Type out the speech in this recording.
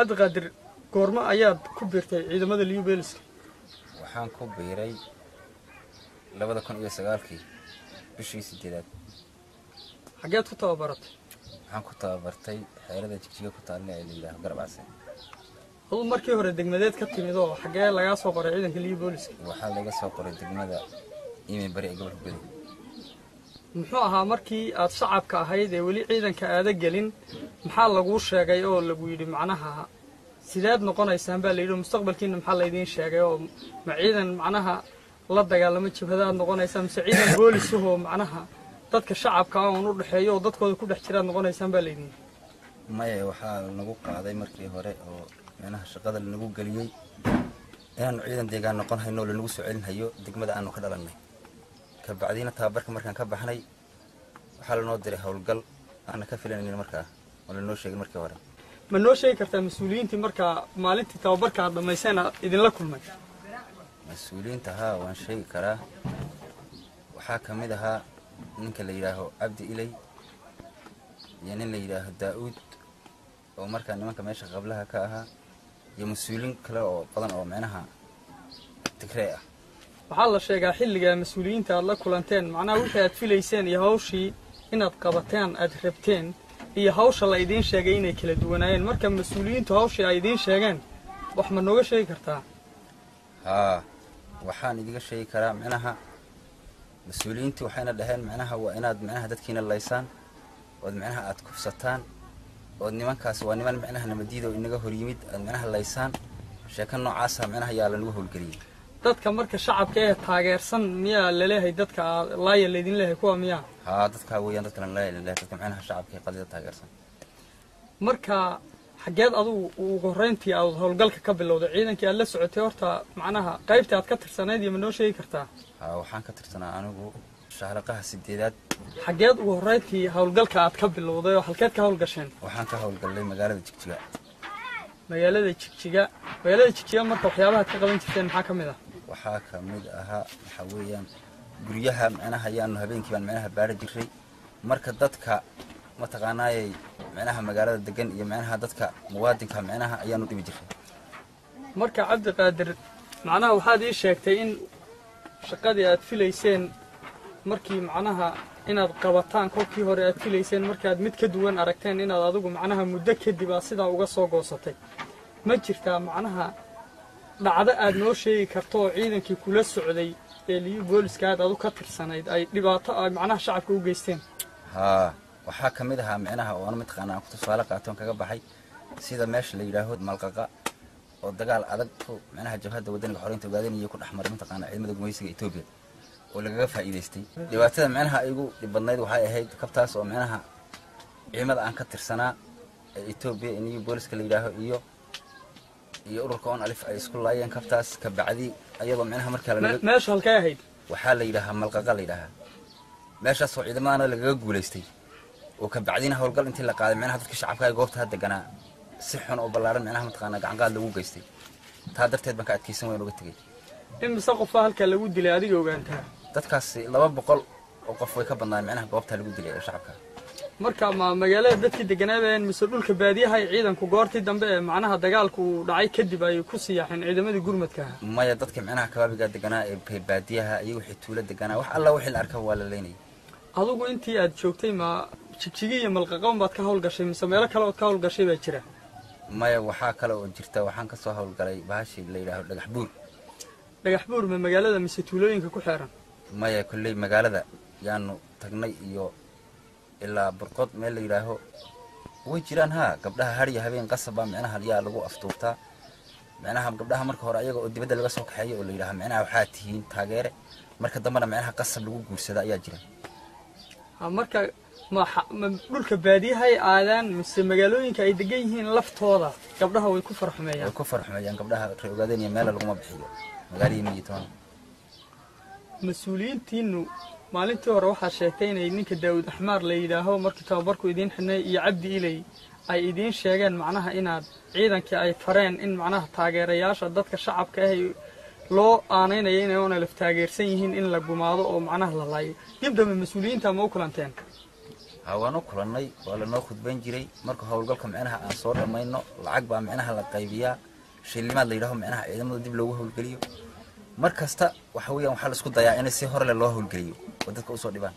Cabdiqaadir, goormo ayaad ku biirtay ciidamada Liyu Booliska? Waxaan ku biiray 2009-kii bishii 8aad. Xaggeed ku tababaratay? Waxaan ku tababartay xeerada Jigjiga ku taalla ee la yidhaaho Garabcase. Aduu markii hore degmadeed ka timid oo xaggee lagaa soo qoray ciidanka Liyu Booliska? Waxaa laga soo qoray degmada Imey Bari ee gobolka Godoy. Muxuu ahaa markii aad shacabka ahayd ee weli ciidanka aada gelin, maxaa laguu sheegay oo lagu yidhi macnaha sideed noqonaysaan baa la yidhi, mustaqbalkiina maxaa laydiin sheegay? Oo ma ciidan macnaha la dagaalamo jabhadaad noqonaysaan mise ciidan boolisahoo macnaha dadka shacabka ah oon u dhexeeyo oo dadkooda ku dhex jiraad noqonaysaan baa laydin? Maya, waxaa nagu qaaday markii hore oo micnaha shaqada lanagu geliyey inaanu ciidan deegaan noqon hayno oo lanagu soo celinhayo degmada aanu ka dhalannay. Kabacdiina tababarka markaan ka baxnay waxaa lanoo diray howlgal aana ka filanaynin markaa oo lanoo sheegin markii hore. Ma noo sheegi kartaa mas-uuliyiintii markaa maalintii tababarka aad dhammayseen aad idinla kulmay? Mas-uuliyiinta haa, waan sheegi karaa. Waxaa ka mid ahaa ninka la yidhaaho Cabdi Iley iyo nin la yidhaaho Daa'uud oo markaa nimanka meesha qablaha ka ahaa, iyo mas-uuliyiin kale oo badan oo micnaha Tigree ah. Waxaa la sheegaa xilligaa mas-uuliyiinta aad la kulanteen macnaha wixii aad filayseen iyo hawshii inaad qabateen aad rabteen iyo hawsha la idiin sheegay inay kala duwanaayeen. Marka mas-uuliyiintu hawshii ay idiin sheegeen wax ma nooga sheegi kartaa? Haa, waxaan idiga sheegi karaa micnaha mas-uuliyiintii waxayna dhaheen micnaha waa inaad micnaha dadkiina laysaan ood micnaha aad kufsataan ood nimankaas waa niman micnaha namadiida oo inaga hor yimid aad micnaha laysaan. Sheeko noocaasa micnaha yaa lanagu howlgeliyey. Dadka marka shacabka ee taageersan miyaa laleeyahay dadka laaya laydin leeyahay kuwa miyaa? Haa, dadkaa weeyaan dadka lanleeyahay, dadka micnaha shacabka ee qadida taageersan. Marka xaggeed adugu ugu horreyntii aad howlgalka ka bilowday ciidankii aad la socotay horta macnaha qaybtii aad ka tirsanayd iyo ma noo sheegi kartaa? Haa, waxaan ka tirsanaa anigu shahraqaha 8aad. Xaggeed ugu horreyntii howlgalka aad ka bilowday oo halkeed ka howlgasheen? Waxaan ka howlgallay magaalada Jigjiga. Magaalada Jigjiga. Magaalada Jigjiga marka waxyaabaha aad ka qaban jirteen maxaa ka mid ah? Waxaa ka mid ahaa waxaa weeyaan guryaha micnaha ayaanu habeenkii baan micnaha baari jiray. Marka dadka mataqaanaayey micnaha magaalada degan iyo micnaha dadka muwaadinka micnaha ayaanu dhibi jiray. Marka Cabdiqaadir, macnaha waxaad ii sheegtay in shaqadii aad filayseen markii macnaha inaad qabataan kolkii hore aad filayseen markaad mid ka duwan aragteen inaad adigu macnaha muddo kadib aad sidaa uga soo goosatay. Ma jirtaa macnaha dhacdo aad noo sheegi karto oo ciidankii kula socday ee Liyu Booliska aad adu ka tirsanayd ay dhibaato ay macnaha shacabka u geysteen? Haa, waxaa ka mid ahaa micnaha oo anu mataqaana aan ku tusaale qaatoon kaga baxay sida meesha la yidhaaho Malqaqa oo dagaal adag ku micnaha Jabhadda Wadaniga Xoreynta Ogaadeenaya ku dhex maray mataqaana ciidamada gumaysiga Etoobiya oo lagaga faa'iidaystay. Dhibaatada micnaha igu dhib badnayd waxay ahayd kabtaas oo micnaha ciidamada aan ka tirsanaa ee Etoobiya in iyo booliska la yidhaaho iyo ururka On Alif ay isku laayeen kabtaas. Kabacdi ayadoo micnaha markaa meesha halkay ahayd? Waxaa la yidhaahaa Malqaqa la yidhaahaa meeshaasoo ciidamadana lagaga guulaystay oo kabacdina howlgal intii la qaaday micnaha dadka shacabka ee goobta deganaa si xun oo ballaaran micnaha mataqaanaa gacanqaad lagu geystay. Taa darteed baan ka adkaysan wayn uga tegey. Imise qofaa halkaa lagu dilay adiga ogaantaa? Dadkaasi 200 oo qof way ka badnaan micnaha goobtaa lagu dilay ee shacabka. Marka ma magaalada dadkii deganaabeen mise dhulka baadiyaha ay ciidanku goortii dambe ee macnaha dagaalku uu dhacay kadib ay ku siyaaxeen ciidamadii gurmadka ahaa? Maya, dadka micnaha kabaabigaa deganaa ee baadiyaha iyo wixii tuulo deganaa wax alla wixii la arkaba waa la leynayay. Adigu intii aad joogtay ma Jigjigi iyo Malqaqoon baad ka howlgashay mise meelo kale ood ka howlgashay baa jira? Maya, waxaa kale oo jirta waxaan ka soo howlgalay bahashii la yidhaaho Dhagax Buur. Dhagax Buur ma magaalada mise tuulooyinka ku xeeran? Maya, kolley magaalada yaanu tagnay iyo ilaa Burqod meel la yidhaaho way jiraan. Haa, gabdhaha har iyo habeen qasab baa micnaha yaa lagu aftuurtaa. Micnaha gabdhaha marka hore ayaga oo dibadda laga soo kaxeeyo oo la yidhaha micnaha waxaa tihiin taageere, marka dambena micnaha qasab lagu guursada ayaa jira. Marka ma dhulka baadiyahay aadaan mise magaalooyinka ay degan yihiin laftooda gabdhaha way ku farxumeeyaan? Way ku farxumeeyaan gabdhaha reer Ogaadeen iyo meela laguma bixiyo magaalihii miyi toona. Mas-uuliyiintiinu maalintii hore waxaa sheegtay inay ninka Daawud Axmaar la yidhaaho markii tababarku idiin xidhnay iyo Cabdi Iley ay idiin sheegeen macnaha inaad ciidankii ay fareen in macnaha taageerayaasha dadka shacabka ah loo aanaynayo inay ONLF taageersan yihiin in la gumaado oo macnaha la laayo. Dib dambe mas-uuliyiinta ma u kulanteen? Ha, waanu kulannay, waa lanoo khudbayn jiray. Marka howlgalka micnaha aan soo dhammayno, lacag baa micnaha la qaybiyaa, shilimaad la yidhaho, micnaha ciidamada dib loogu howlgeliyo. Mar kasta waxa weeyaan waxaa la isku dayaa in si horle loo howlgeliyo oo dadka usoo dhibaan.